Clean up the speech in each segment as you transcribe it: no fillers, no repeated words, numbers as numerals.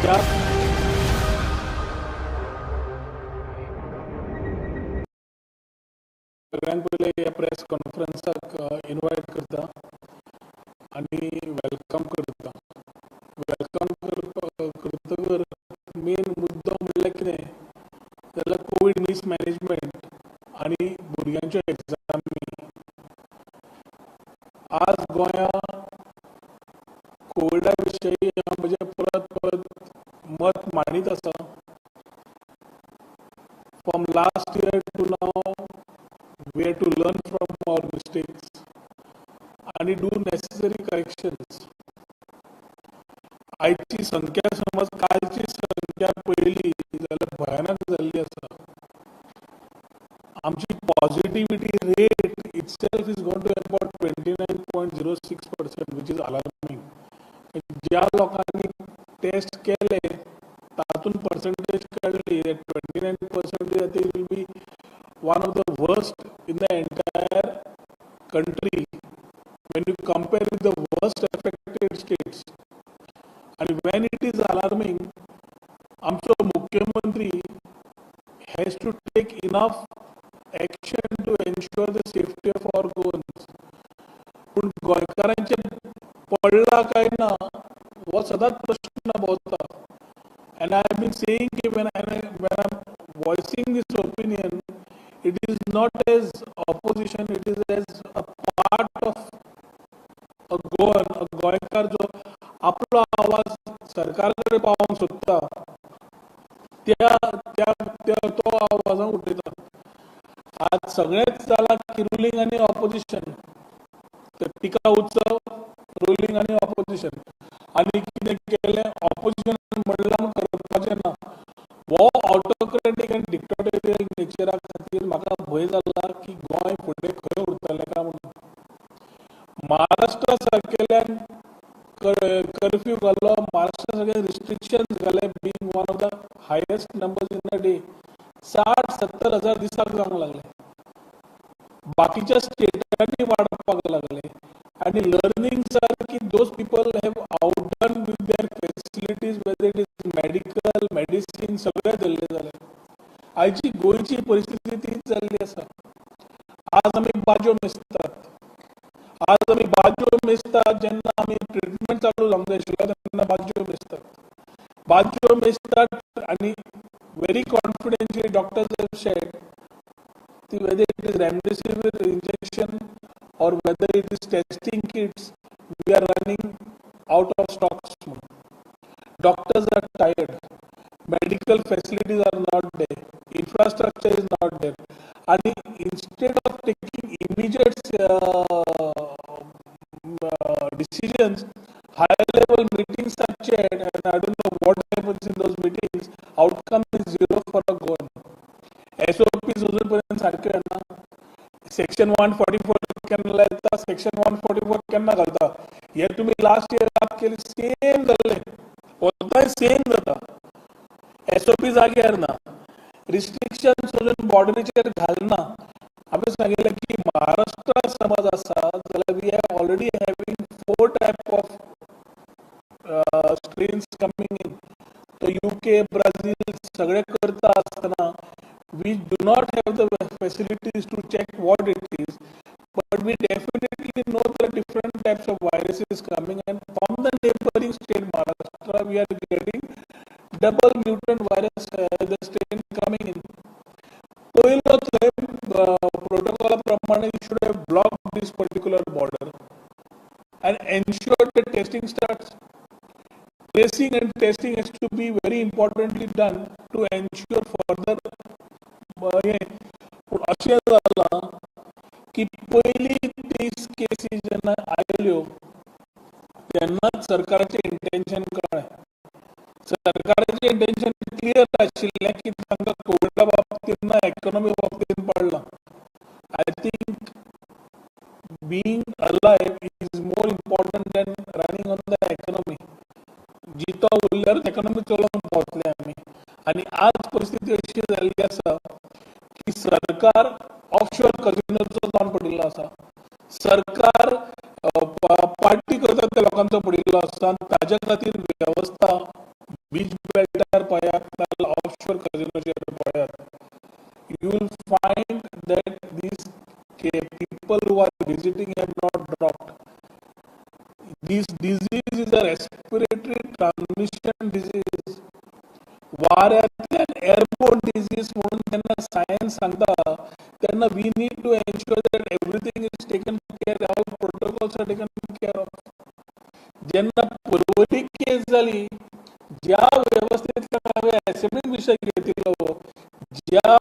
ज्या सगळ्यांत पयलीं ह्या प्रेस कॉन्फरन्साक इनवायट करता आनी welcome करता. Welcome करतकर मेन मुद्दो म्हणल्यार कितें जाल्यार कोवीड मिसमॅनेजमेंट आनी भुरग्यांच्यो एग्जामी. आज गोंया कोविडा विशयी हांव म्हजें परत परत मत मांडीत आसा. From last year to now we have to learn from our mistakes आनी do necessary corrections. आयची संख्या समज कालची संख्या पळयली जाल्यार भयानक जाल्ली आसा. आमची positivity rate itself is gone to about 29.06%, which is alarming. ज्या लोकांनी टेस्ट केले तातूंत पर्संटेज काडली 29% will be one of the worst in the entire country when you compare with the worst affected states. And when it is alarming, आमचो मुख्यमंत्री has to take enough action to ensure the safety of our Goans. पूण गोंयकारांचें पडलां काय ना हो सदांच प्रश्न भोंवता. And I have been saying की when I'm voicing this opinion, it is not as opposition, it is as a part of a Goan, a गोंयकार जो आपलो आवाज सरकारा कडेन पावोवंक सोदता त्या त्या त्या तो आवाजान उलयता. आज सगळेंच जालां की रुलींग आनी ऑपोजिशन, तर टिका उत्सव रुलींग आनी ऑपोजिशन. आनी कितें केलें ऑपोजिशनान म्हणलां करपाचें ना. हो ऑटोक्रेटीक आनी डिक्टेटोरियल नेचरा खातीर म्हाका भंय जाला की गोंय फुडें खंय उरतलें काय म्हणून. महाराष्ट्रा सारकेल्यान कर्फ्यू घालो, महाराष्ट्रा सारके रिस्ट्रिक्शन्स घाले, being one of the highest numbers in a day 60-70 हजार दिसाक जावंक लागले. बाकीच्या स्टेटांनी वाडपाक लागले आनी लर्निंग्स are की those people have outdone with their facilities, whether it is medical medicine सगळें जाल्लें जालें. आयची गोंयची परिस्थिती तीच जाल्ली आसा. आज आमी बाजयो मेजतात, आज आमी बाजयो मेजतात. जेन्ना आमी ट्रिटमेंट चालू जावंक जाय आशिल्लो तेन्ना बाजयो मेजतात, बाजयो मेजतात. आनी very confidentially doctors have said ती whether it is remdesivir injection or whether it is testing kits, we are running out of stocks. Doctors are tired, medical facilities are not there, infrastructure is not there. And instead of taking immediate decisions, higher level meetings are chaired, and I don't know what happens in those meetings. Outcome is zero for a Goan. SOPs अजून पर्यंत सारक्यो येना. Section 144 केन्ना लायता, section 144 केन्ना घालता, हे तुमी लास्ट इयराक केली सेम जाल्लें, आतांय सेम जाता. एसओपी जाग्यार ना, रिस्ट्रिक्शन अजून बॉर्डरीचेर घालना. हांवें सांगिल्लें की महाराष्ट्रा समज आसा जाल्यार we are already having four type of strains coming in. तो युके, ब्राझील सगळे करता आसतना we do not have the facilities to check what it is, but we definitely know there are different types of viruses coming, and from the neighboring state Maharashtra we are getting double mutant virus, the strain coming in. पयलो थंय प्रोटोकॉला प्रमाणे you should have blocked this particular border and ensure the testing starts. Tracing and testing has to be very importantly done to ensure further हें. पूण अशें जालां की पयली 30 केसी जेन्ना आयल्यो तेन्नाच सरकाराचें इंटेन्शन कळ्ळें. सरकाराचें इंटेन्शन क्लियर आशिल्लें की तांकां कोविडा बाबतींत ना, इकॉनॉमी बाबतींत पडलां. I think being alive is more important than running on the economy. जितो उरल्यारूच इकॉनॉमी चलोवंक पावतले आमी. आनी आज परिस्थिती अशी जाल्ली आसा की सरकार ऑफशोर कजिनोचो जावन पडिल्लो आसा. सरकार पार्टी करता त्या लोकांचो पडिल्लो आसा आनी ताज्या खातीर वेवस्था बीच बेल्टार पळयात नाजाल्यार ऑफशोर कजिनोचेर पळयात, you will find that these people who are visiting have not dropped. This disease is a respiratory transmission disease. वाऱ्यांतल्यान एअरबोर्न डिजीज म्हणून जेन्ना सायन्स सांगता तेन्ना we need to ensure that everything is taken care, all protocols are taken care of. जेन्ना पर्वरी केस जाली, ज्या वेवस्थेंतल्यान हांवें असेंब्लीन विशय घेतिल्लो, ज्या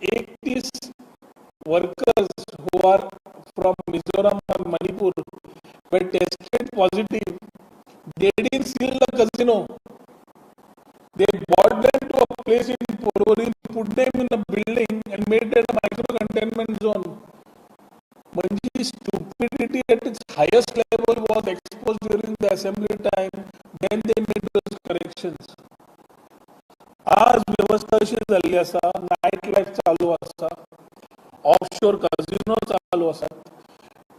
31 workers who are from Mizoram and Manipur were tested positive, they didn't seal the casino. They brought them to a place in Porvorim, put them in a building and made it a micro containment zone. म्हणजे stupidity at its highest level was exposed during the assembly time. Then they made those corrections. आज व्यवस्था अशी जाल्ली आसा, night life चालू आसा, offshore casino चालू आसात,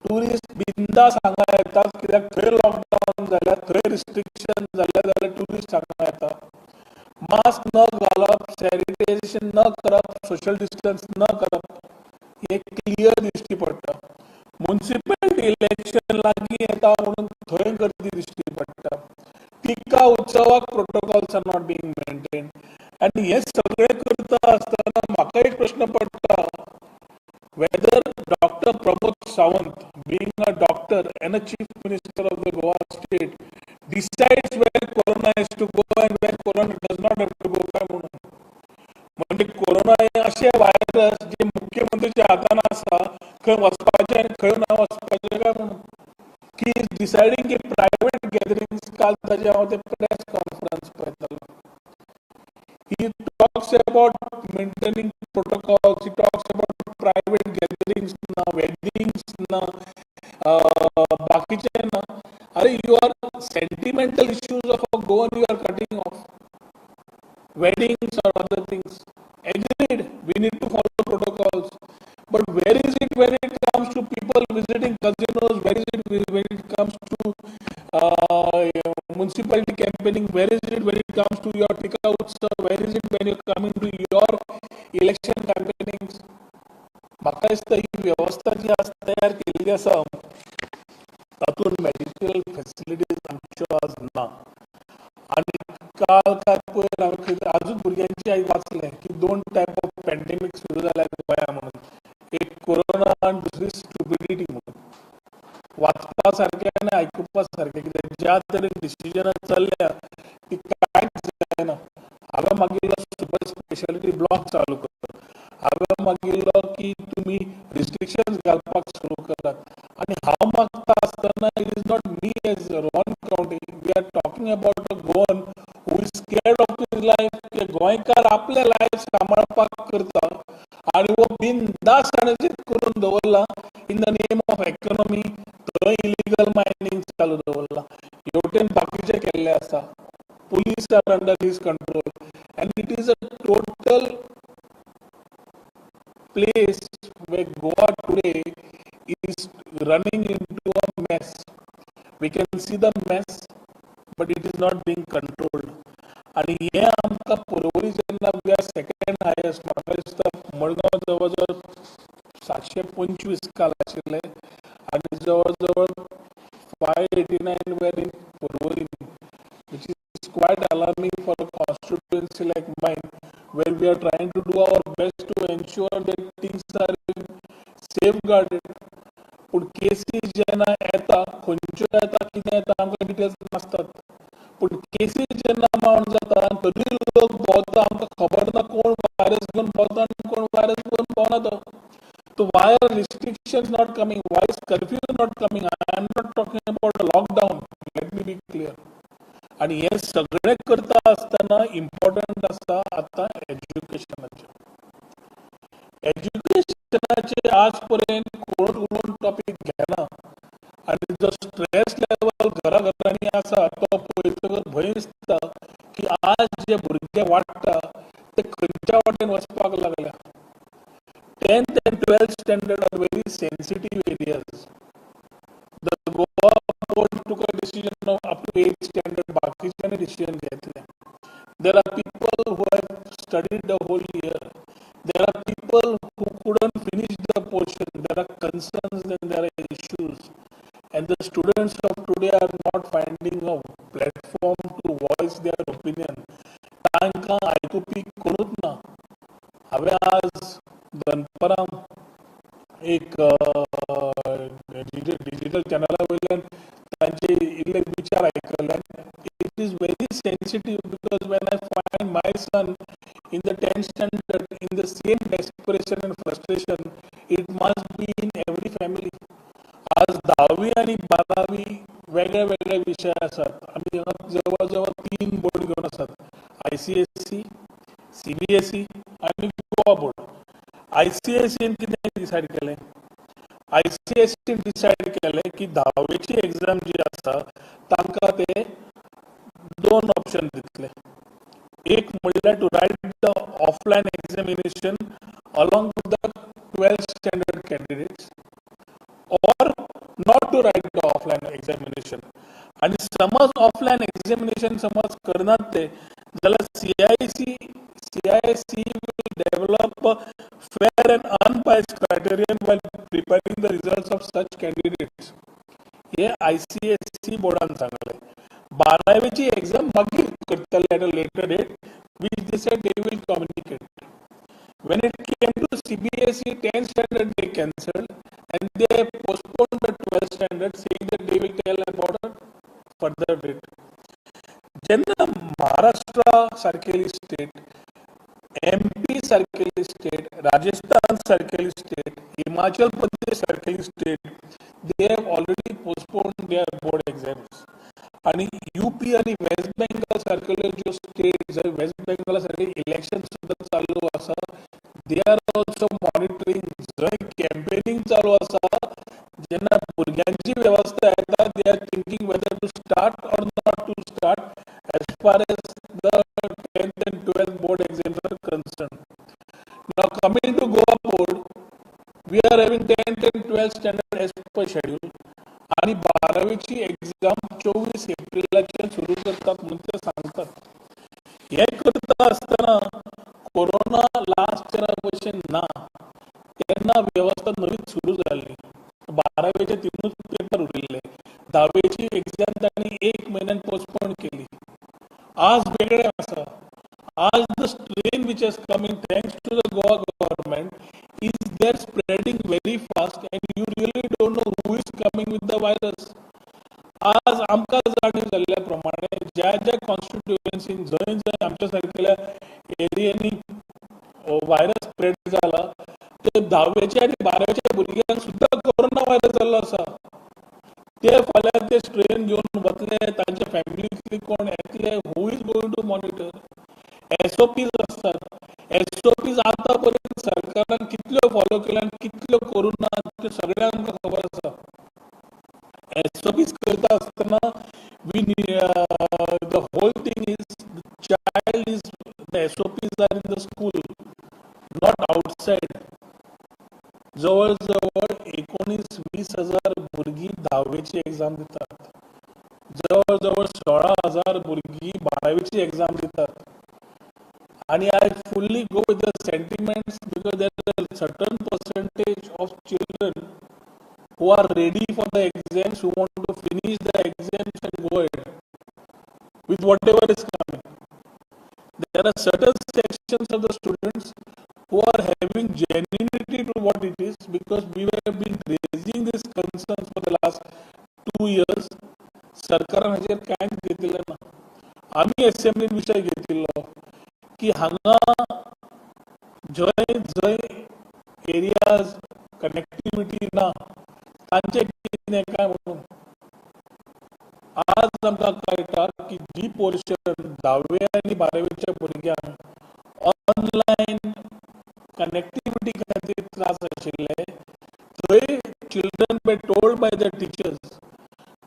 टुरिस्ट बिंदास हांगा येतात, कित्याक थंय लॉकडावन जाल्यार, थंय रिस्ट्रिक्शन जाल्या जाल्यार टुरिस्ट हांगा येता. मास्क न घालप, सॅनिटायझेशन न करप, सोशल डिस्टन्स न करप हे क्लियर दिश्टी पडटा. मुन्सिपॅलिटी इलेक्शन लागीं येता म्हणून थंय गर्दी दिश्टी पडटा. टिका उत्सवाक protocols are not being maintained. आनी हे सगळें करता आसतना म्हाका एक प्रश्न पडटा, whether Doctor Pramod Sawant, being a doctor and a chief minister of the Goa state, decides where corona has to go and where corona does not have to go काय म्हणून. म्हणजे कोरोना हे अशें व्हायरस जे मुख्यमंत्रीच्या हातान आसा, खंय वचपाचें आनी खंय ना वचपाचें काय म्हणून, की डिसायडींग की प्रायवेट गॅदरिंग्स. काल ताजें हांव ते प्रेस कॉन्फरन्स पळयतालो. He talks about maintaining protocols. He talks about private gatherings ना, weddings ना, बाकीचे ना. अरे, you are sentimental issues of a Goan you are cutting off. Weddings or other things. Agreed, we need to follow protocols. But where is it when it comes to people visiting casinos? Where is it when it comes to municipality campaigning? Where is it when it comes to your Tika Utsav? Where is it when you're coming to your election campaignings? म्हाका दिसता ही वेवस्था जी आज तयार केल्ली आसा तातूंत medical facilities आमच्यो आज ना. आनी काल काय पयर हांवें खंय आजूच भुरग्यांची हांवें वाचलें की दोन टायप ऑफ पॅन्डेमीक सुरू जाल्या गोंया म्हणून, एक कोरोना आनी दुसरी स्टुपिडिटी म्हणून. वाचपा सारकें आनी आयकुपा सारकें, कित्याक ज्या तरेन डिसिजनां चल्ल्या ती कांयच जायना. हांवें मागिल्लो सुपर स्पेशालिटी ब्लॉक चालू कर, हांवें मागिल्लो की तुमी रिस्ट्रिक्शन्स घालपाक सुरू करात. आनी हांव मागता आसतना it is not me as Rohan Khaunte, we are talking about a Goan who is scared of his life, की गोंयकार आपले लायफ सांबाळपाक करता आनी हो बिंदास ताणें करून दवरला in the name of economy. थंय इलिगल मायनींग चालू दवरला, हेवटेन बाकीचे केल्ले आसा. Police are under his control and it is a total place where Goa today is running into a mess. We can see the mess, but it is not being controlled. आणि हे आमकां पर्वरी जेन्ना we are second highest, म्हाका दिसता मडगांव जवळ जवळ 725 काल आशिल्ले आनी जवळ जवळ 589 were in Porvorim, which is quite alarming for a constituency like mine, where we are trying to do our best to ensure that things are safeguarded. पूण केसीस जेन्ना येता, खंयच्यो येता, कितें येता, आमकां डिटेल्स नासतात. पूण केसीस जेन्ना माउंट जाता तरी लोक भोंवता. आमकां खबर ना कोण व्हायरस घेवन भोंवता आनी कोण व्हायरस घेवन भोंवना तो. So why are restrictions not coming? Why is curfew not coming? I am not talking about a lockdown. Let me be clear. आणि हे सगळें करता आसतना इम्पॉर्टंट आसा आतां एज्युकेशनाचें. एज्युकेशनाचे आज पर्यंत कोण उलोवन टॉपीक घेना आनी जो स्ट्रेस लेवल घरा घरांनी आसा तो पळयतकच भंय दिसता की आज जे भुरगे वाडटा ते खंयच्या वाटेन वचपाक लागल्या. 10th and 12th standard are very sensitive areas. The Goa board took a decision of up to 8th standard, बाकीच्यांनी डिसिजन घेतले. There are people who have studied the whole year. There are people who couldn't finish the portion. There are concerns and there are issues. And the students of today are not finding a platform to voice their opinion. तांकां आयकुपी कोणूच ना. हांवें आज दनपरां एक digital चॅनला वयल्यान तांचे इल्ले विचार आयकले. It is very sensitive because when I find my son in the 10th standard in the same desperation and frustration, it must be in every family. आज धावी आनी बारावी वेगळे वेगळे विशय आसात. आमी हांगा जवळ जवळ तीन बोर्ड घेवन आसात, आयसीएससी, सीबीएसई आनी गोवा बोर्ड. आयसीएसईन कितें डिसायड केलें? आयसीएसईन डिसायड केलें की धावेची एग्जाम जी आसा तांकां ते दोन ऑप्शन दितले. एक म्हणल्यार to write the offline examination along with the 12th standard candidates or not to write the offline examination. आणि समज ऑफलायन एक्झामिनेशन समज करनात ते जाल्यार CIC will develop a fair and unbiased criterion while preparing the results of such candidates. हे ICSC बोर्डान सांगलें. बारावेची exam मागीर करतले at a later date, which they said they will communicate. When it came to CBSE, 10th standard they cancelled and they postponed the 12th standard, saying that they will tell about a further date. जेन्ना महाराष्ट्रा सारकेली state, MP सारकेली state, Rajasthan सारकेली state, Himachal Pradesh सारकेली state, they have already postponed their board exams. आणि UP आणि west Bengal सारकेल्यो ज्यो states, waste बेंगला सारके इलेक्शन सुद्दां चालू आसा, they are also monitoring. जंय कॅम्पेनिंग चालू आसा, जेन्ना भुरग्यांची वेवस्था येता, they are thinking whether to start or not to start as far as the 10th and 12th board exams are concerned. Now coming to Goa board, we are having 10th and 12th standard as per schedule आणि बारावीची exam 24 एप्रिलाच्यान सुरू करतात म्हणून ते सांगतात. हे करता आसतना कोरोना लास्ट इयरा भशेन ना. तेन्ना वेवस्था नवीच सुरू जाल्ली. बारावेचे तिनूच पेपर उरिल्ले. धावेची एक्झाम तांणी एक म्हयन्यान पोस्टपोन केली. आज वेगळें आसा. आज the strain which has coming, thanks to the Goa government, is they spreading very fast and you really don't know who is coming with the virus. आज आमकां जाणीव जाल्ल्या प्रमाणे ज्या ज्या कॉन्स्टिट्युएन्सीन, जंय जंय आमच्या सारकेल्या एरियांनी व्हायरस स्प्रेड जाला, ते धावेच्या आनी बारावेच्या भुरग्यांक सुद्दां कोरोना व्हायरस जाल्लो आसा. ते फाल्यां ते स्ट्रेन घेवन वतले, तांच्या फॅमिलींतली कोण येतले, who is going to monitor? SOPs आसतात. एसओपीज आतां पर्यंत सरकारान कितल्यो फॉलो केल्या आनी कितल्यो करूंक ना त्यो सगळ्यांक आमकां खबर आसा. एसओपीज करता आसतना we the whole thing is child is the SOPs are in the school, not outside. जवळ जवळ 19-20 हजार भुरगीं धावेची एक्झाम दितात. जवळ जवळ 16,000 भुरगीं बारावेची एक्झाम दितात. आणि I fully go with the sentiments because there are certain percentage of children who are ready for the exams, who want to finish the exams and go ahead with whatever is coming. There are certain sections of the students who are having genuinity to what it is because we have been raising these concerns for the last 2 years. सरकारान हाचेर कांयच घेतिल्लें ना. आमी एसेंब्लीन विशय घेतिल्लो की हांगा जंय जंय एरियाज कनेक्टिविटी ना तांचें कितें काय म्हणून. आज आमकां कळटा की जी पोर्शन धावे आनी बारावेच्या भुरग्यांक ऑनलायन कनेक्टिविटी खातीर त्रास आशिल्ले, थंय children were told by the teachers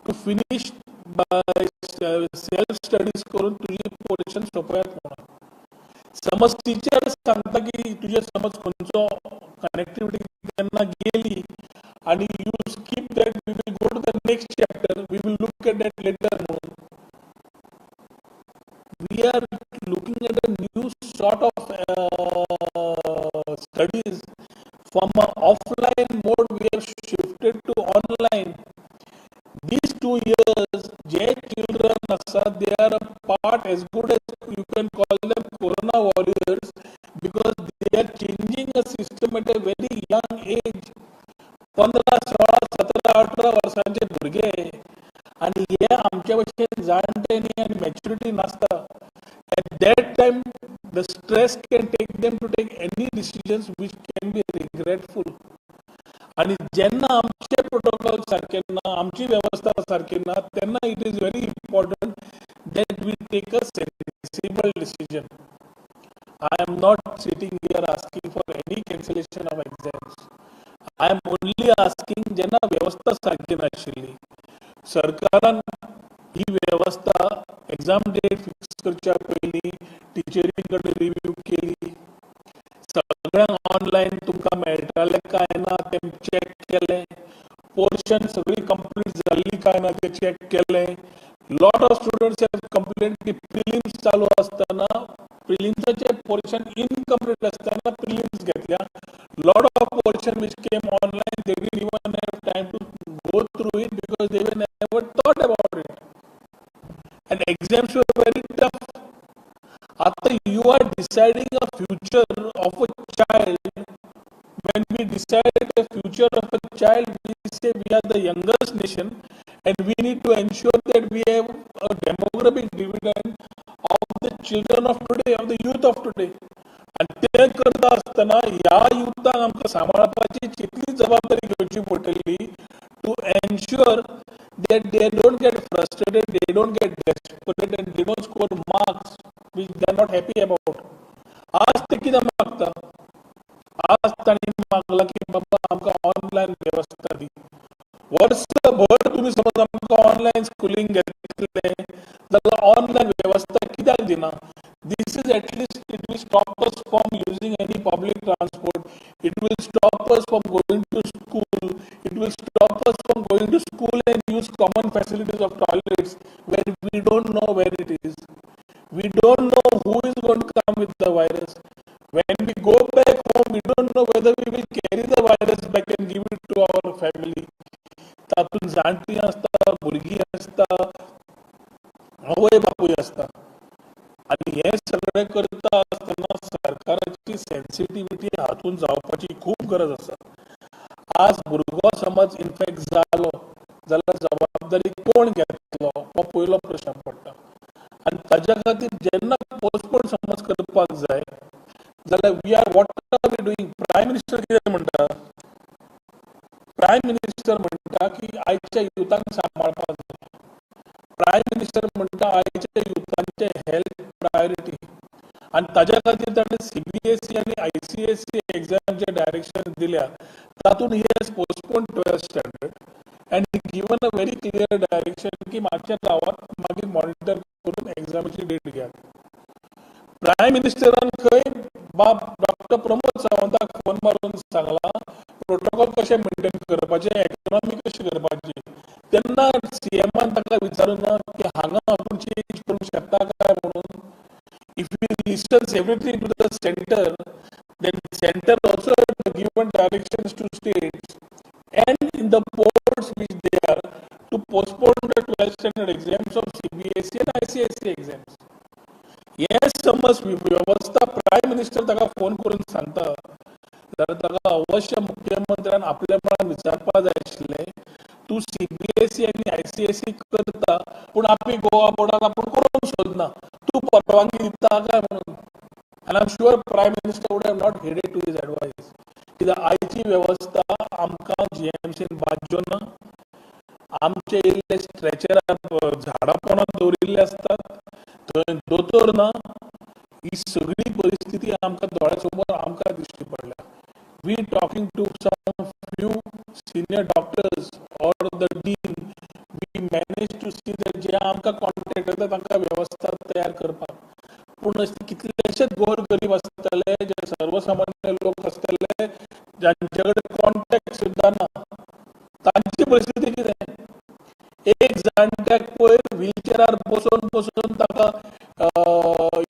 to finish by self studies करून तुजी पोर्शन सोंपयात म्हणून. समज टिचर सांगता की तुजे समज खंयचो कनेक्टिविटी तेन्ना गेली आणि you skip that, we will go to the next chapter, we will look at that later म्हणून. We are looking at a new sort of studies. From a offline mode we have shifted to online. These 2 years J children आसा, they are a part, as good as you can call them corona warriors, because they are changing a system at a very young age. 15, 16, 17, 18 वर्सांचे भुरगे आनी हे आमचे भशेन जाणटे न्ही आनी मॅच्युरिटी नासता. At that time the stress can take them to take any decisions which can be regretful. आणि जेन्ना आमचे प्रोटोकॉल सारके ना, आमची वेवस्था सारकी ना, तेन्ना it is very important that we take a sensible decision. I am not sitting here asking for any cancellation of exams. I am only asking, जेन्ना वेवस्था सारकी नाशिल्ली, सरकारान ही वेवस्था एग्जाम डेट फिक्स करच्या पयलीं टिचरी कडेन रिव्यू केली? सगळ्यांक ऑनलायन तुमकां मेळटालें काय ना तें चॅक केलें? पोर्शन सगळी कंप्लीट जाल्ली काय ना तें चॅक केलें? Lot of students have complain की प्रिलिम्स चालू आसतना, प्रिलिम्साचे पोर्शन इनकम्प्लीट आसतना प्रिलिम्स घेतल्या. Lot of portion which came online, they didn't even have time to go through it because they were never thought about it, and exams were very tough. आता you are deciding a future of a child. When we decide the future of a child, we say we are the youngest nation and we need to ensure that we have a demographic dividend of the children of today, of the youth of today. आनी तें करता आसतना ह्या युथाक आमकां सांबाळपाची तितली जबाबदारी घेवची पडटली to ensure that they don't get frustrated, they don't get desperate and they don't score marks which they are not happy about. आज ते कितें मागता? आज तांणी मागला की बाबा, आमकां ऑनलायन वेवस्था दी. वर्सभर तुमी समज आमकां ऑनलायन स्कुलींग घेतलें जाल्यार ऑनलायन वेवस्था कित्याक दिना? This is, at least it will stop us from using any public transport, it will stop us from going to school, it will stop us from going to school and use common facilities of toilets where we don't know where it is. We don't know who is going to come with the virus. When we go back home, we don't know whether we will carry the virus back and give it to our family. तातूंत जाणटीं आसता, भुरगीं आसता, आवय बापूय आसता आनी हें सगळें करता आसतना सरकाराची सेन्सिटिविटी हातूंत जावपाची खूब गरज आसा. आज भुरगो समज इन्फेक्ट जालो जाल्यार जबाबदारी कोण घेतलो हो पयलो प्रश्न पडटा. आनी ताज्या खातीर जेन्ना पोस्टपोन समज करपाक जाय जाल्यार we are what are we doing? Prime Minister कितें म्हणटा? प्रायम मिनिस्टर म्हणटा की आयच्या युथांक सांबाळपाक जाय. प्रायम मिनिस्टर म्हणटा आयच्या युथांचे हेल्थ प्रायोरिटी आनी ताज्या खातीर ताणें सीबीएसई आनी आयसीएसई एग्जामचे डायरेक्शन दिल्या. तातूंत he has postpone 12th standard and given a very clear direction की मातशें रावात, मागीर मॉनिटर करून एग्जामीची डेट घेयात. प्रायम मिनिस्टरान खंय बाब डॉक्टर प्रमोद सावंताक फोन मारून सांगलां प्रोटोकॉल कशें मेंटेन करपाचें, इकॉनॉमी कशी करपाची. तेन्ना सीएमान ताका विचारूं ना की हांगा आपूण चेंज करूंक शकता काय म्हणून? If he listens everything to the center, then center also given directions to states and in the boards which they are to postpone the 12th standard exams of CBSE and ICSE exams. हे समज वेवस्था prime minister ताका phone करून सांगता जाल्यार ताका अवश्य मुख्यमंत्र्यान आपल्या मनान विचारपा जाय आशिल्लें, तूं सीबीएसई आनी आयसीएसई करता पूण आपली गोवा बोर्डाक आपूण करूंक सोदना, तूं परवानगी दिता काय म्हणून. आनी I am sure Prime Minister would have not heeded to his advice, कित्याक आयची वेवस्था आमकां जीएमसीन बाज्यो ना. आमचे इल्ले स्ट्रेचरार झाडां पोंदा दवरिल्ले आसतात, थंय दोतोर ना. ही सगळी परिस्थिती आमकां दोळ्या समोर आमकां दिश्टी पडल्या. We talking to some few senior doctors or the dean, we manage to see that जे आमकां कॉन्टेक्ट जाता तांकां वेवस्था तयार करपाक. पूण अशे कितलेशेच गोर गरीब आसतले, जे सर्वसामान्य लोक आसतले, जांचे कडेन कॉन्टेक्ट सुद्दां ना, तांची परिस्थिती कितें? एक जाणट्याक पयर व्हीलचेरार बसोवन बसोवन ताका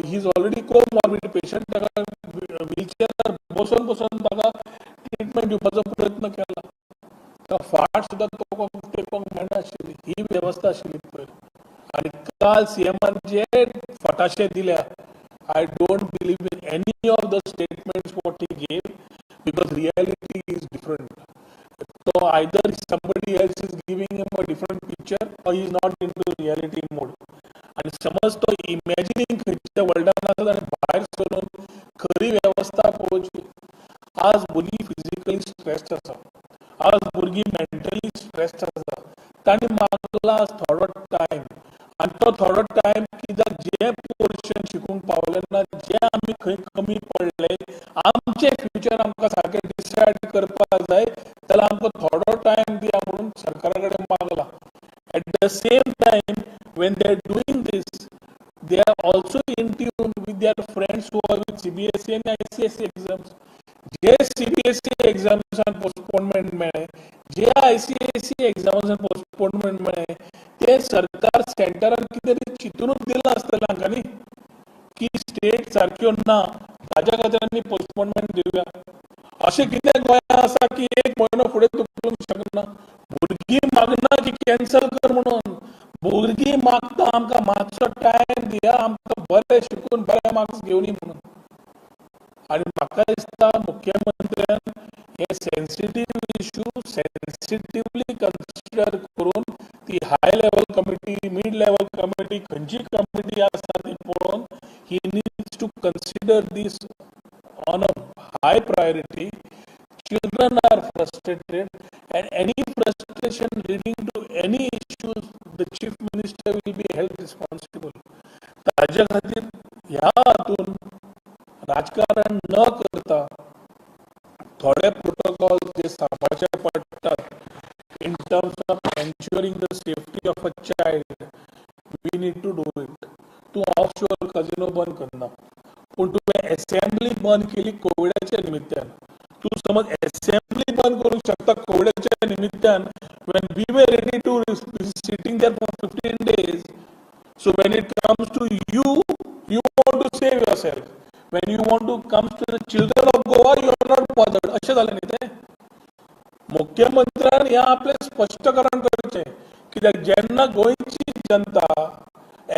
He is already comorbid patient. ताका व्हीलचेअरार बसोवन बसोवन ताका ट्रिटमेंट दिवपाचो प्रयत्न केला. ताका फाट सुद्दां तोकोंक तेकोंक मेळनाशिल्ली. ही वेवस्था आशिल्ली पयर. आनी काल सीएमान जे फटाशे दिल्या, I don't believe in any of the statements what he gave, because reality is different. So either somebody else is giving him a different picture or he is not into reality mode. आनी समज तो इमॅजिनींग खंयच्या वर्ल्डान आसा आनी भायर सरून खरी वेवस्था पळोवची. आज भुरगीं फिजिकली स्ट्रेस्ड आसा, आज भुरगीं मेंटली स्ट्रेस्ड आसा. तांणी मागला आज थोडो टायम आनी तो थोडो टायम कित्याक जे पोर्शन शिकूंक पावले ना, जे आमी खंय कमी पडले, आमचे फ्युचर आमकां सारकें डिसायड करपाक जाय जाल्यार आमकां थोडो टायम दिया म्हणून सरकारा कडेन मागला. At the same time, when they are doing this, they are also in tune with their friends who are with CBSE and ICSE exams. J CBSE एग्जाम्सान postponement मेळ्ळें, जे आयसीएसई एग्जाम्सान पोस्टपोनमेंट मेळ्ळें, ते सरकार सेंटरान कितें तरी चिंतूनच दिलां आसतलें हांकां न्ही, की स्टेट सारक्यो ना, ताज्या खातीर आमी पोस्टपोनमेंट दिवया. अशें कितें गोंयांत आसा की एक म्हयनो फुडें धुकलूंक शकना? भुरगीं मागना की कॅन्सल कर म्हणून. भुरगीं मागता आमकां मातसो टायम दिया, आमकां बरें शिकून बरे मार्क्स घेवनी म्हणून. आनी म्हाका दिसता मुख्यमंत्र्यान हे सेन्सिटीव इशू सेन्सिटिवली कन्सिडर करून ती high level committee, mid level committee, खंयची कमिटी आसा ती पळोवन he needs to consider this on a high priority. Children are frustrated, and any frustration leading to any issues, the chief minister will be held responsible. ताज्या खातीर ह्या हातून राजकारण न करता थोडे प्रोटोकॉल जे सांबाळचे पडटात in terms of ensuring the safety of a child, we need to do it. तूं ऑफ शोर कजिनो बंद करना, पूण तुवें एसेंब्ली बंद केली कोविडाच्या निमित्तान. तूं समज एसेंब्ली बंद करूंक शकता कोविडाच्या निमित्तान, when we were ready to sitting there for 15 days. So when it comes to you, you want to save yourself. When you want to comes to the children of Goa, you are not bothered. अशें जालें न्ही तें. मुख्यमंत्र्यान हें आपलें स्पश्टीकरण करचें, कित्याक जेन्ना गोंयची जनता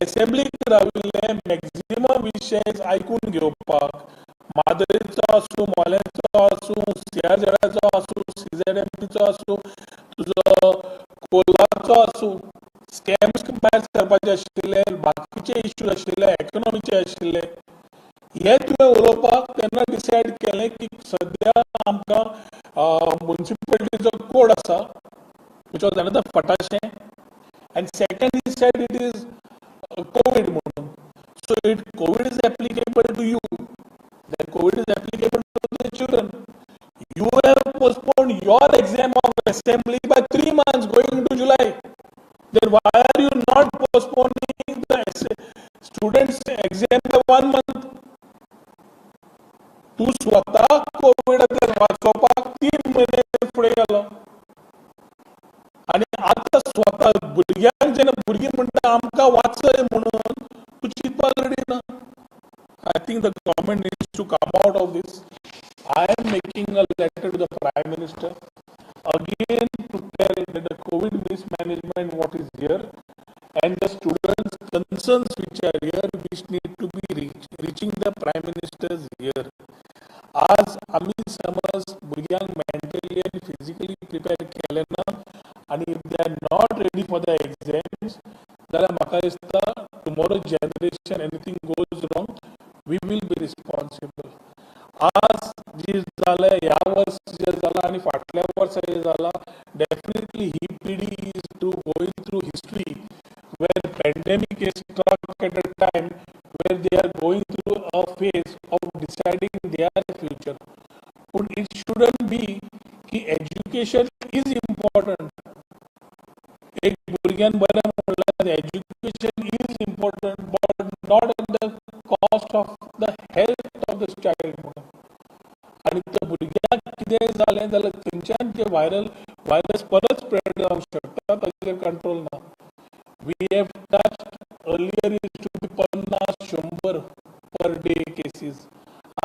एसेंब्लीक राविल्ले मॅक्झिमम विशय आयकून घेवपाक, म्हादयचो आसूं, मोल्याचो आसूं, सीआरझेडाचो आसूं, सीझेडएमपीचो आसूं, तुजो कोलाचो आसूं, स्कॅम्स भायर सरपाचे आशिल्ले, बाकीचे इश्यूज आशिल्ले, इकॉनॉमीचे आशिल्ले, हे तुवें उलोवपाक तेन्ना डिसायड केलें की सद्या आमकां मुन्सिपालिटीचो कोड आसा, which was another फटाशें, and second he said it is COVID म्हणून. So it COVID is applicable to you, then COVID is applicable to the children. You have postponed your exam of assembly by 3 months, going into July. Then why are you not postponing the students' exam by one month? तूं स्वता कोविडांतल्यान वाचोवपाक 3 म्हयने फुडें गेलो आनी आतां स्वता भुरग्यांक जेन्ना भुरगीं म्हणटा आमकां वाचय म्हणून, तूं चिंतपाक रेडी ना. I think the government needs to come out of this. I am making a letter to the Prime Minister again to tell that the COVID mismanagement what is here and the students' concerns which are here, which need to be reaching the Prime Minister's ear. आज आमी समज भुरग्यांक mentally आनी physically prepare केलें ना आनी if they are not ready for the exams जाल्यार म्हाका दिसता tomorrow generation, anything goes wrong, we will be responsible. आज जी जालें, ह्या वर्स जें जालां आनी फाटल्या वर्सा जें जालां, डेफिनेटली ही पिढी is to going through history where pandemic is struck at a time where they are going through a phase of deciding their future. But it shouldn't be की education is important. एक भुरग्यान बरें म्हणलां, education is important but not at the cost of the health of the child म्हणून. आनी त्या भुरग्याक कितेंय जालें जाल्यार थंयच्यान ते व्हायरल व्हायरस परत स्प्रेड जावंक शकता, ताचेर कंट्रोल ना. We have touched earlier used to be 50, 100. Cases.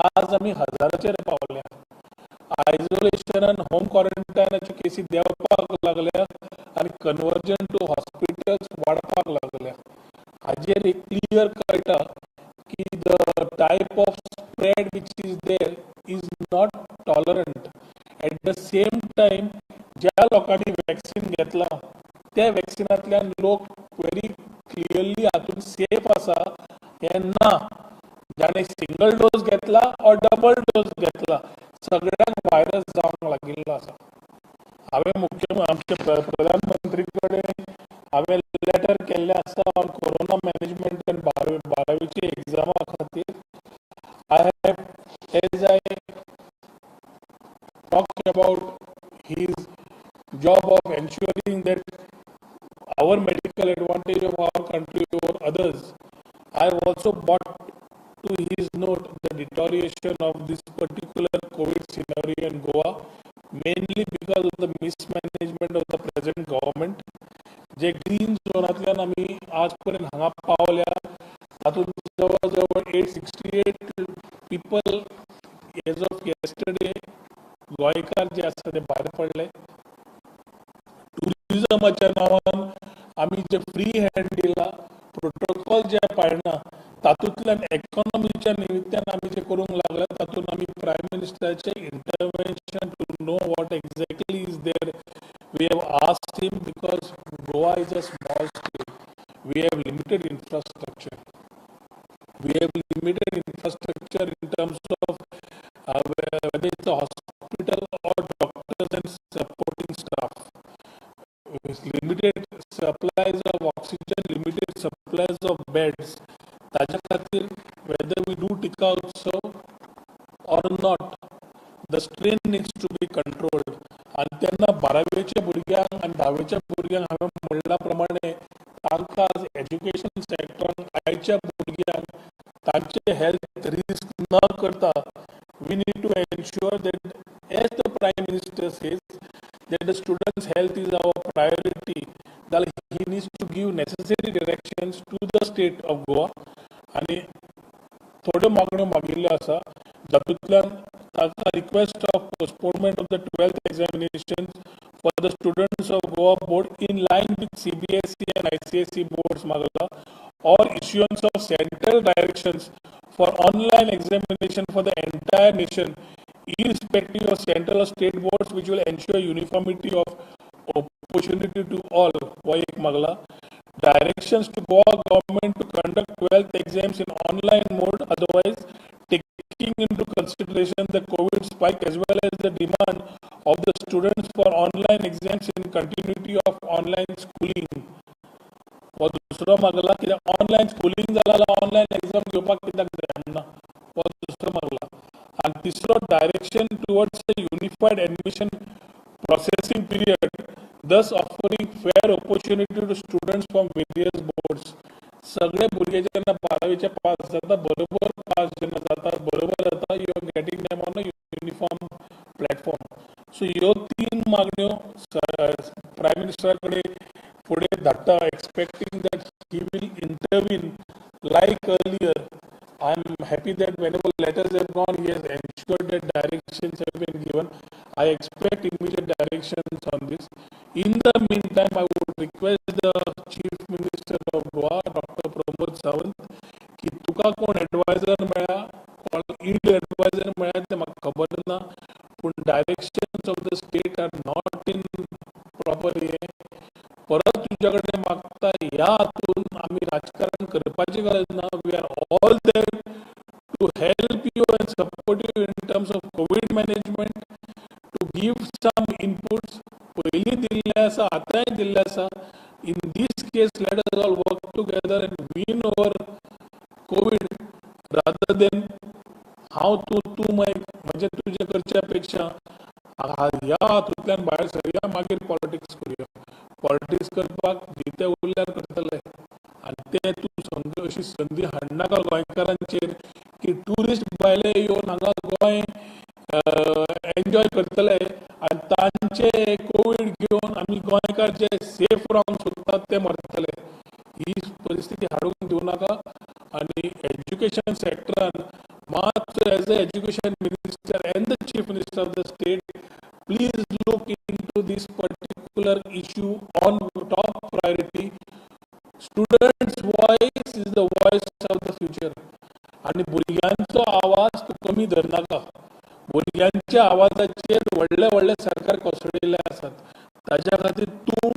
आज आमी 1000चेर पावल्या. आयसोलेशनान होम क्वॉरंटायनाच्यो केसी देंवपाक लागल्या आनी कन्वर्जन टू हॉस्पिटल्स वाडपाक लागल्या. हाजेर एक क्लियर कळटा की the type of spread which is there is not tolerant. At the same time ज्या लोकांनी वॅक्सिन घेतलां त्या वॅक्सिनांतल्यान लोक व्हेरी क्लियरली हातून सेफ आसा हें ना. जाणें सिंगल डोस घेतला ऑर डबल डोस घेतला सगळ्यांक व्हायरस जावंक लागिल्लो आसा. हांवें मुख्य आमचे प्रधानमंत्री कडेन हांवें लेटर केल्लें आसा ऑन कोरोना मॅनेजमेंट आनी बारावीच्या एग्जामा खातीर. I have, as I talk about his job of ensuring that our medical advantage of our country over others, I have also brought to his note the deterioration of this particular COVID scenario in Goa, mainly because of the mismanagement of the present government. J green झोनांतल्यान आमी आज पर्यंत हांगा पावल्या तातूंत जवळ जवळ 868 people as of yesterday गोंयकार जे आसा ते भायर पडले. टुरिजमाच्या नांवान आमी जे फ्री हँड दिला, प्रोटोकॉल जे पाळना, तातूंतल्यान इकॉनॉमीच्या निमित्तान आमी जे करूंक लागले तातूंत आमी prime मिनिस्टराचे intervention to know what exactly is there we have asked him, because Goa is a small state, we have limited infrastructure. We have limited infrastructure in terms of whether it's a hospital or doctors and supporting staff. With limited supplies of oxygen, limited supplies of beds. ताज्या खातीर whether we do Tika Utsav or not, the strain needs to be controlled. आनी तेन्ना बारावेच्या भुरग्यांक आनी धावेच्या भुरग्यांक हांवें म्हणल्या प्रमाणे तांकां एज्युकेशन सेक्टरान आयच्या भुरग्यांक तांचे हेल्थ रिस्क न करता we need to ensure that, as the Prime Minister says, that the students' health is our priority, जाल्यार he needs to give necessary directions to the state of Goa. आनी थोड्यो मागण्यो मागिल्ल्यो आसा जातूंतल्यान ताका request of postponement of the 12th examination for the students of Goa board in line with CBSE and ICSE boards मागला, or issuance of central directions for online examination for the entire nation irrespective of central or state boards, which will ensure uniformity of opportunity to all, हो एक मागला. Directions to Goa government to conduct 12th exams in online mode, otherwise taking into consideration the COVID spike as well as the demand of the students for online exams in continuity of online schooling. हो दुसरो मागला. कित्याक online Schooling जाला जाल्यार online exam घेवपाक कित्याक जायना, हो दुसरो मागला. आनी तिसरो, direction towards a unified admission processing period, thus offering fair opportunity to students from various boards. सगळे भुरगे जेन्ना बारावीचे पास जाता, बरोबर पास जेन्ना जाता, बरोबर जाता, you are getting them on a uniform platform. So ह्यो तीन मागण्यो प्रायम मिनिस्टरा कडेन फुडें धाडटा, expecting that he will intervene like earlier. I am happy that whenever letters have gone, he has ensured that directions have been given. I expect immediate directions on this. In the meantime, I would request the Chief Minister of Goa, Dr. Pramod Sawant, की तुका कोण adviser मेळ्ळा, कोण इल adviser मेळ्ळा तें म्हाका खबर ना, पूण directions of the state are not in proper. हें परत तुज्या कडेन मागता. ह्या हातून आमी राजकारण करपाची गरज ना. We are all there to help you and support you in terms of COVID management, to give some inputs. पयलीं दिल्लें आसा, आतांय दिल्लें आसा. In this case, let us all work together and win over COVID rather than हांव तूं, तूं म्हजें तुजें करच्या पेक्षा ह्या हातूंतल्यान भायर सरया, मागीर पॉलिटिक्स करुया. पॉलिटिक्स करपाक जिते उरल्यार करतले आनी ते तूं समज अशी संदी हाडनाका गोंयकारांचेर की ट्युरिस्ट भायले येवन हांगा गोंय एन्जॉय करतले आनी तांचे कोवीड घेवन आमी गोंयकार जे सेफ रावंक सोदतात ते मरतले. ही परिस्थिती हाडूंक दिवं नाका. आनी एज्युकेशन सेक्टरान मात as a education minister and the chief minister of the state, please look into this particular issue on top priority. Students' voice is the voice of the future. आनी भुरग्यांचो आवाज तूं कमी धरनाका. भुरग्यांच्या आवाजाचेर व्हडले व्हडले सरकार कोसळिल्ले आसात. ताज्या खातीर तूं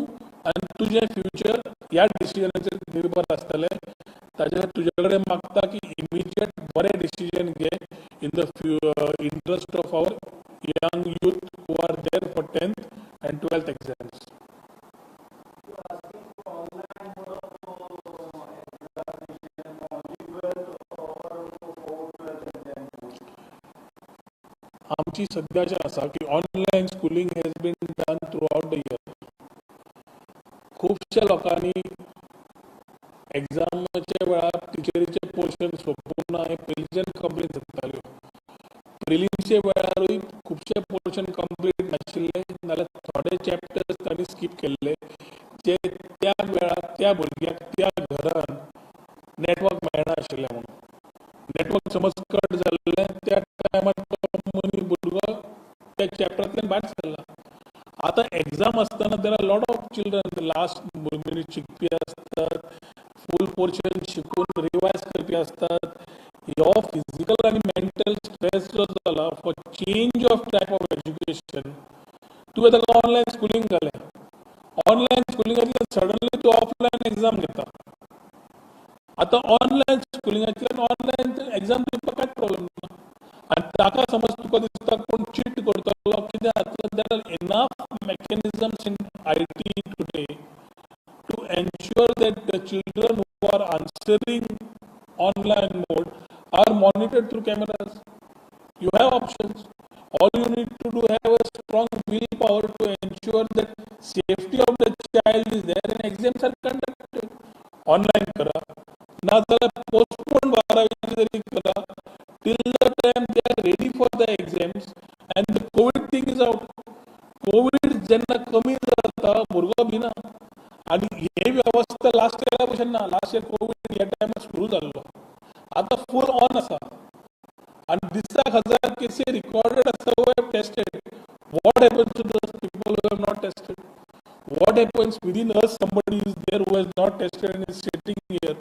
आनी तुजें फ्युचर ह्या डिसिजनाचेर निर्भर आसतलें. ताज्या खातीर तुजे कडेन मागता की इमिजिएट बरें डिसिजन घे in the interest of our young youth who are there for 10th and 12th exams. Asking for online mode of examination only 12th or for 12th and 10th? आमची सद्या अशें आसा की online schooling has been done throughout the year. खुबश्या लोकांनी एग्जामाच्या वेळार टिचरीचे portion सोंपूंक ना हें पयलींच्यान कंप्लेन जाताल्यो. प्रिलिम्सच्या वेळारूय खुबशे पोर्शन कंप्लीट नाशिल्ले, नाल्यार थोडे चॅप्टर्स तांणी स्कीप केल्ले, जे त्या वेळार त्या भुरग्याक त्या घरान नेटवर्क मेळना आशिल्लें म्हणून. नेटवर्क समज कट जाल्लें, त्या टायमार तो मनीस भुरगो त्या चॅप्टरांतल्यान भायर सरला. आतां एग्जाम आसतना there are lot of children last minute शिकपी आसतात, फूल पोर्शन शिकून रिवायज करपी आसतात. हो फिजिकल आनी मेंटल स्ट्रेस जो जाला for change of type of education, तुवें ताका ऑनलायन स्कुलींग घालें. ऑनलायन स्कुलिंगांतल्यान सडनली तूं ऑफलायन एग्जाम घेता. आतां ऑनलायन स्कुलिंगांतल्यान ऑनलायन एग्जाम दिवपाक कांयच प्रॉब्लम ना. आनी ताका समज तुका दिसता कोण चीट करतलो, कितें जातलें, there are enough mechanisms in IT today to ensure that the children who are answering online mode are monitored through cameras. You have options. All you need to do, have a strong willpower to ensure that safety of the child is there and exams are conducted. Online करा, नाजाल्यार postpone बारावी तरी करा till the time they are ready for the exams and the COVID thing is out. Covid जेन्ना कमी जाता, भुरगो भिना. आनी हे वेवस्था लास्ट इयरा भशेन ना. लास्ट इयर कोवीड ह्या टायमार सुरू जाल्लो, आतां फूल ऑन आसा आनी दिसाक हजार केसी रिकॉर्डेड आसा who have tested. What happens to those people who have not tested? What happens within us, somebody is there who has not tested and is sitting here?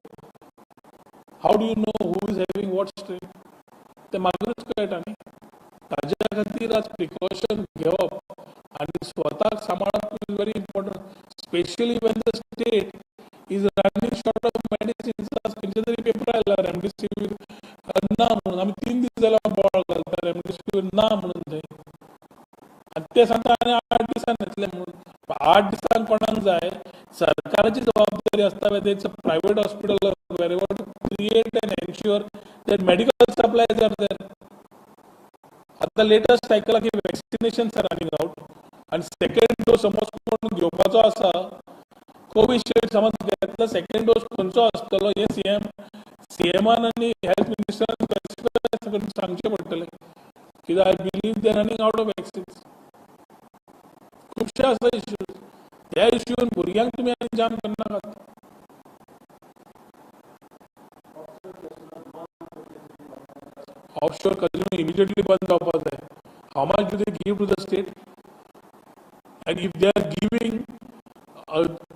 How do you know who is having what strain? ते मागीरूच कळटा न्ही. ताज्या खातीर आज precaution घेवप आनी स्वताक सांबाळप is very important, specially when the state is running short of medicines. आज खंयचे तरी पेपर आयला रेमडेसिवीर ना म्हणून. आमी 3 दीस जाले बोवाळ घालता रेमडेसिवीर ना म्हणून थंय, आनी ते सांगता आनी 8 दिसान येतले म्हणून. 8 दिसान कोणाक जाय? सरकाराची जबाबदारी आसता, whether it's a private hospital or wherever, to create and ensure that medical supplies are there. आतां लेटस्ट आयकलां की वॅक्सिनेशन are running out आनी सेकंड डोस समज कोण घेवपाचो आसा, कोविशिल्ड समज घेतला, सेकंड डोस खंयचो आसतलो हें सीएमान आनी हेल्थ मिनिस्टरान स्पेसिफाय करून सांगचें पडटलें, कित्याक I believe they running out of vaccines. खुबशे आसा इश्यूज. त्या इश्यून भुरग्यांक तुमी आनी जाम करनाकात. ऑफशोर कजिनो इमिजिएटली बंद जावपाक जाय. How much do they give to the state? And if they are giving,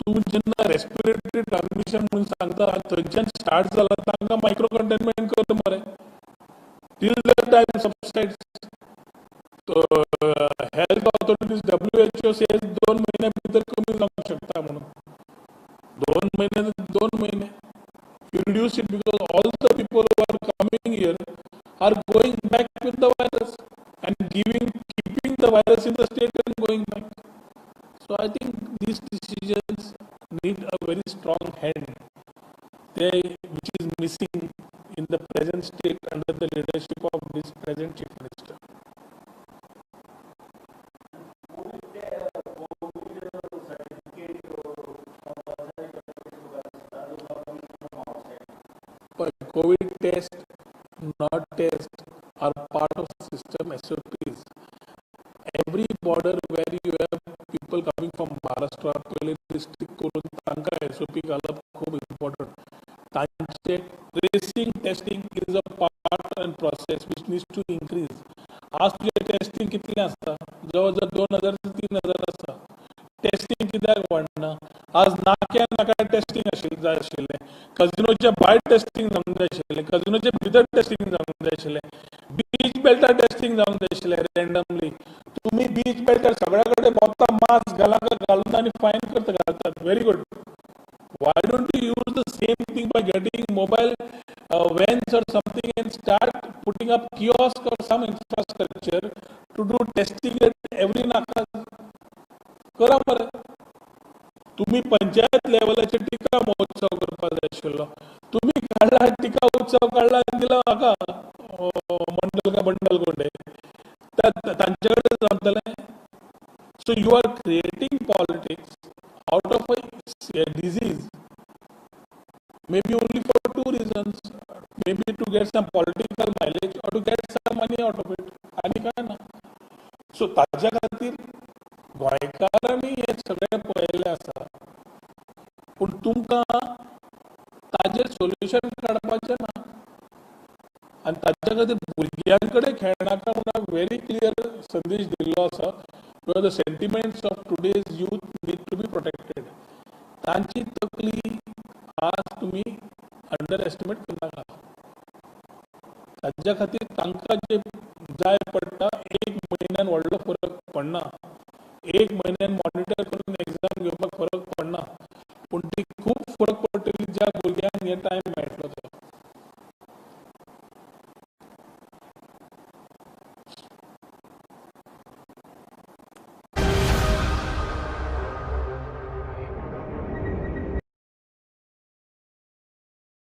तूं जेन्ना रेस्पिरेटरी ट्रान्समिशन म्हणून सांगता आनी थंयच्यान स्टार्ट जाला, तांकां मायक्रो कंटेनमेंट कर मरे till the time subsides. Health authorities, WHO says 2 म्हयन्या भितर कमी जावंक शकता म्हणून. 2 म्हयने, 2 म्हयने you reduce it, because all the people who are coming here are going back with the virus and keeping the virus in the state and going back. So I think these decisions need a very strong hand, which is missing in the present state under the leadership of this present Chief Minister. COVID certificate compulsory from outside. But COVID test, not test, are part of system SOPs. Every border where you have people coming from Maharashtra, पयले restrict करून तांकां SOP घालप खूब important. तांचे tracing, testing is a part and process which needs to increase. आज तुजें testing कितलें आसा? जवळ जवळ 2000 ते 3000 आसा. टेस्टिंग कित्याक वाडना? आज नाक्या नाक्यार टेस्टिंग आशिल्लें जाय आशिल्लें. कजिनोच्या भायर टेस्टिंग जावंक जाय आशिल्लें, कजिनोच्या भितर टेस्टिंग जावंक जाय आशिल्लें, बीच बेल्टार टेस्टिंग जावंक जाय आशिल्लें. रँडमली तुमी बीच बेल्टार सगळ्या कडेन भोंवता, मास्क घाला काय घालून आनी फायन करता, घालतात. Very good. Why don't you use the same thing by getting mobile vans or something and start putting up kiosk or some infrastructure to do testing at every naka? करा मरे. तुम्ही पंचायत लेवलाचेर टिका महोत्सव करपाक जाय आशिल्लो. तुम्ही काडला टिका उत्सव, काडला आनी दिला हाका, मंडल का बंडल कोण तांचे कडेन जमतलें? So you are creating politics out of a disease, maybe only for two reasons: maybe to get some political mileage or to get some money out of it. आनी काय ना. सो ताज्या खातीर गोंयकारांनी हें सगळें पळयल्लें आसा, पूण तुमकां ताजेर सोल्युशन काडपाचें ना. आनी ताज्या खातीर भुरग्यां कडेन खेळनाका म्हणून व्हेरी क्लियर संदेश दिल्लो आसा, because the sentiments of today's youth need to be protected. तांची तकली आज तुमी अंडर एस्टिमेट करनाका. ताज्या खातीर तांकां जे जाय पडटा, एक म्हयन्यान व्हडलो फरक पडना. एक म्हयन्यान मॉनिटर करून